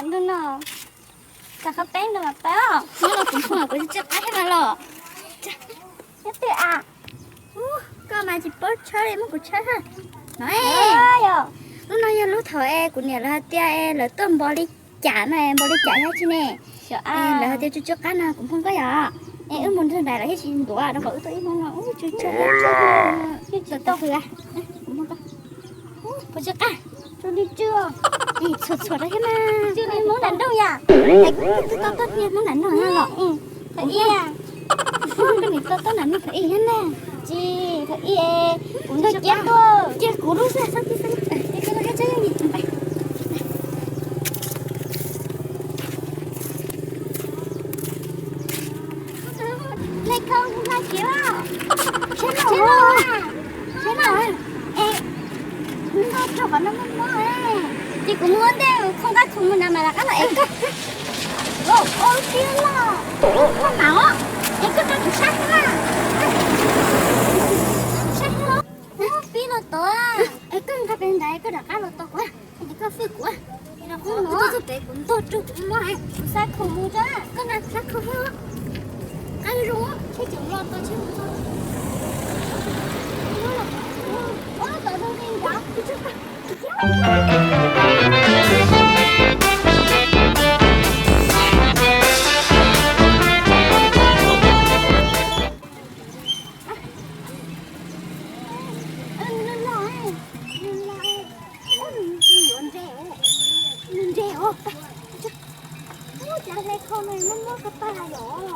Ntuj no, txog qhov peb ntu mas pab os. Hnub no kuv phooj kuv tsis tsw qab thiab mas los. Nyob twg a? Koj mas tsis paub tshawb li, muab kuv tshawb ha. No, lub no yog lub thaum es kuv niam lawv hais tias es lawv tuaj npog li cas no, npog li cas yog tsi ne. Lawv hais tias tsw tsw qab no kuv phooj koj yog. Es wb mus nrog nraim lawv thiaj tsis ntuav rau qhov wb tuaj ib hnub no tsw tsw. Kuv phooj koj. Tsw li tsw. Txhuam txhuam rau thiab mas. Tsw li Hmoob nram nroog yom. Twb tau tuaj niag Hmoob nram nroog no los. Thaum ib, koj niam tau tuaj nram nroog thaum ib thiab na. Tsis, thaum ib kuv nrog Ciab tuaj. Cia kuv lub xwb, txhob tig xwb. Hle khau kuv nqa kiag. Tsheb no, tsheb no, es ntog rau qhov no mob mob. Ces kuv muab ntej khoom qab khoom mus nram mas rov qab los es koj. Ua tiag los, koj mam os, es koj rau kuv saib na. Saib os, pib los tod, es koj nqa pem ntawd koj rov qab los tod kuv. Koj fij kuv, kuv txog pem kuv ntog rau kuv mob, kuv xa khoom mus tso, koj nqa xa khoom. Qab zoo, tsheb tseem los tod tsheb mus txog. Ua tod zoo li nrad. Nws nres os, nws nres os. Ub, cas hle khau no muab muab koj pab yom.